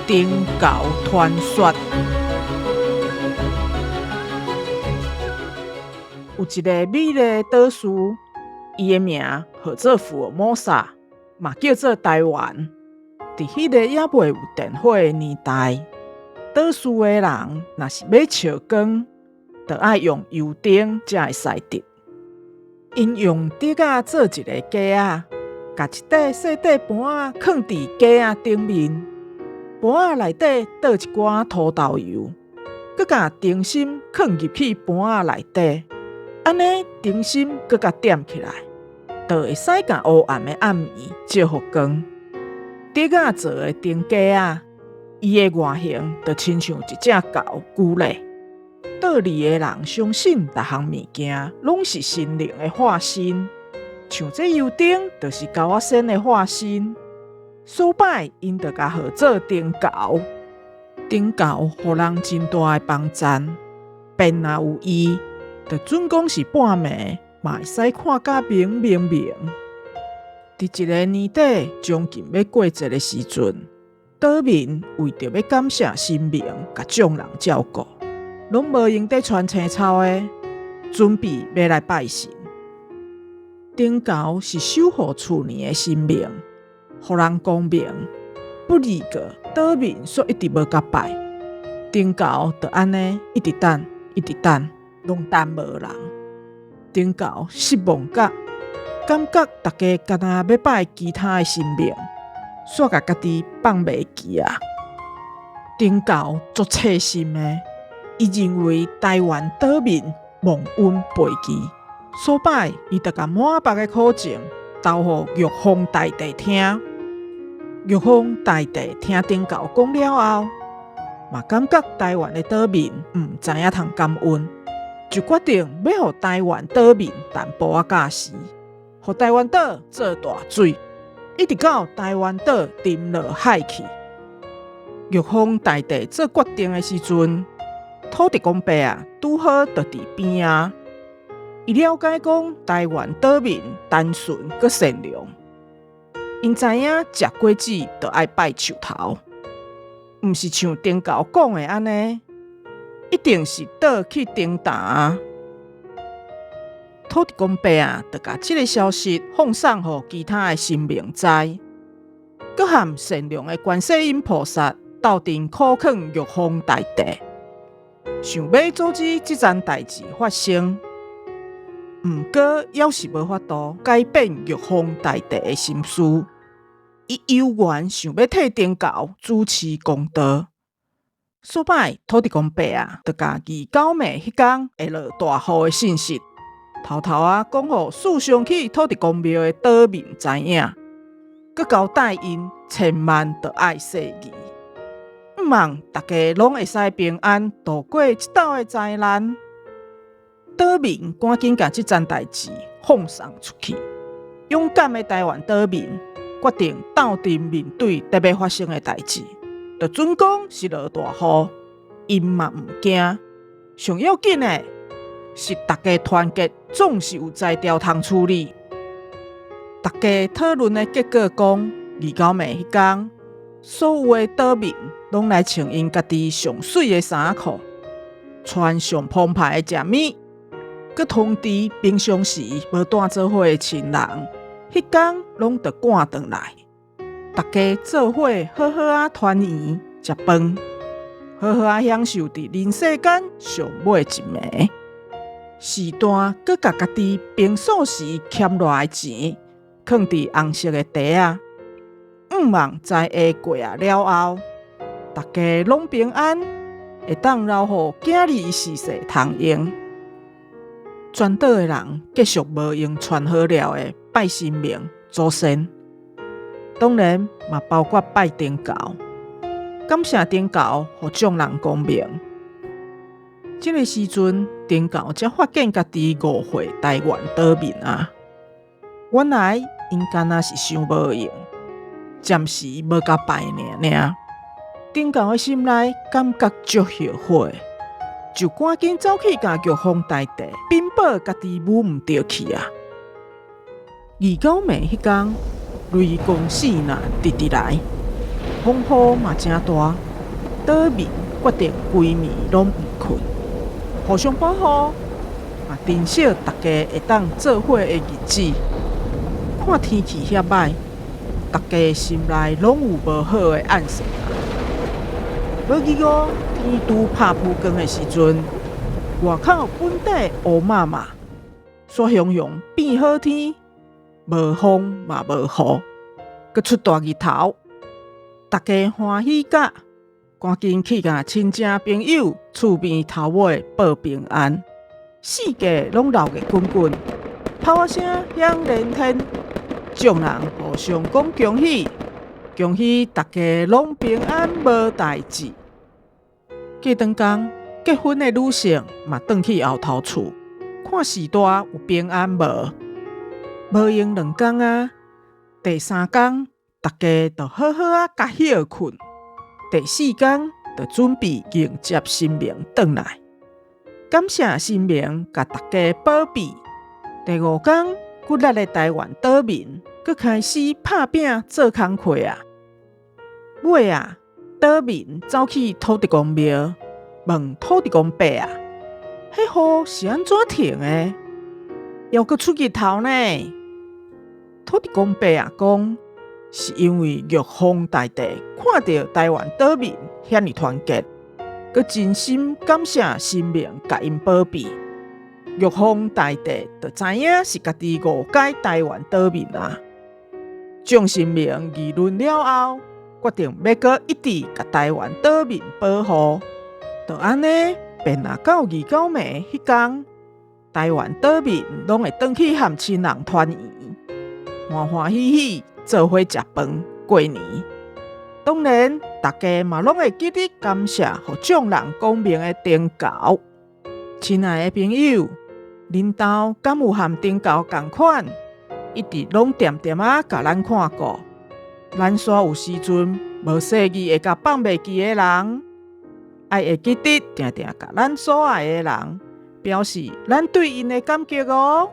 灯猴傳說。有一個美麗的島嶼，伊的名號做福爾摩沙，嘛叫做台灣。佇彼个猶未有電火的年代，島嶼的人若是欲照光，就愛用油燈才會使得。𪜶用竹仔做一个架仔，共一塊細塊盤仔囥佇架仔頂面，盤仔內底倒一寡塗豆油，閣共燈芯囥入去盤仔內底，按呢燈芯閣共點起來，就會使共烏暗的暗暝照予光。竹仔做的燈架仔，伊的外形就親像一隻猴龜咧。島裡的人相信，逐項物件攏是神靈的化身，像這油燈就是猴仔仙的化身。所擺𪜶就共號做燈猴。燈猴予人真大的幫贊，便若有伊，就準講是半暝，嘛會使看甲明明明。佇一个年底將近欲過節的時陣，島民為著欲感謝神明，共眾人照顧，攏無閒佇穿青草的，準備欲來拜神。燈猴是守護厝內的神明，予人光明。不過島民煞一直無共拜，燈猴就按呢一直等，一直等，攏等無人。燈猴失望甲感覺逐家敢若欲拜其他的神明，煞共家己放袂記啊！燈猴足細心的，伊認為台灣島民忘恩背義，所擺伊就共滿腹的苦情投予玉皇大帝聽。玉皇大帝聽燈猴講了後，嘛感覺台灣的島民毋知影通感恩，就決定欲予台灣島民淡薄仔教示，予台灣島做大水，一直到台灣島沉落海去。玉皇大帝做決定的時陣，土地公伯啊，拄好就佇邊仔。伊了解講台灣島民單純閣善良，𪜶知影食果子就愛拜樹頭，毋是像燈猴講的按呢，一定是倒去燈埕。土地公伯啊，就共這个消息放送予其他的神明知，閣和善良的觀世音菩薩鬥陣苦勸玉皇大帝，想欲阻止這樁代誌發生。毋過，猶是無法度改變玉皇大帝的心思，伊猶原想欲替燈猴主持公道。所擺土地公伯啊，就共二九暝彼工會落大雨的信息，偷偷仔講予四上去土地公廟的島民知影，閣交代𪜶千萬著愛細膩，向望逐家攏會使平安度過這道的災難。島民趕緊共這樁代誌放送出去，勇敢的台灣島民決定鬥陣面對得欲發生的代誌，就準講是落大雨，𪜶嘛毋驚。上要緊的是，逐家團結，總是有才調通處理。逐家討論的結果講，二九暝彼工，所有的島民攏來穿𪜶家己上媠的衫仔褲，穿上澎湃的食物。閣通知平常時無蹛做伙的親人，彼工攏著趕轉來，逐家做伙好好仔團圓食飯，好好仔享受佇人世間上尾一暝。序大閣共家己平素時儉落來的錢，囥佇紅色的袋仔，向望災禍過啊了後，逐家攏平安，會當留予囝兒序世通用。全島的人繼續無閒穿好料的拜神明、祖先，當然嘛包括拜燈猴，感謝燈猴予眾人光明。這个時陣，燈猴才發現家己誤會台灣島民啊！原來𪜶敢若是傷無閒，暫時無共拜爾爾。燈猴的心內感覺足後悔。就趕緊走去共玉皇大帝稟報家己舞毋著去啊！二九暝彼工，雷公四難直直來，風雨嘛誠大，島民決定規暝攏毋睏，互相保護，嘛珍惜逐家會當做伙的日子。看天氣遐䆀，逐家心內攏有無好的暗示啊。無幾個天拄拍浮光的時陣，外口本地烏麻麻，煞雄雄變好天，無風嘛無雨，閣出大日頭，逐家歡喜甲，趕緊去共親戚朋友厝邊頭尾報平安，四界攏鬧熱滾滾，炮仔聲響連天，眾人互相講恭喜，恭喜逐家攏平安無代誌。過轉工，結婚的女性嘛轉去後頭厝，看序大有平安無？無用2工啊，第三工，逐家就好好仔共歇睏。第四工就準備迎接神明轉來，感謝神明共逐家保庇。第五工，骨力的台灣島民閣開始拍拚做工課啊！尾啊，島民走去土地公廟問土地公伯啊：彼雨是按怎停的？猶閣出日頭呢？土地公伯啊講，是因為玉皇大帝看著台灣島民遐爾團結，閣真心感謝神明共𪜶保庇。玉皇大帝就知影是家己誤解台灣島民啊。眾神明議論了後，決定欲閣一直共台灣島民保護。就按呢，便若到二九暝彼工，台灣島民攏會轉去和親人團圓，歡歡喜喜做伙食飯過年。當然，逐家嘛攏會記得感謝予眾人講明的燈猴。親愛的朋友，恁兜敢有和燈猴仝款？一直攏恬恬仔共咱看顧。咱煞有時陣無細意會共放袂記的人，愛會記得定定共咱所愛的人，表示咱對𪜶的感激哦。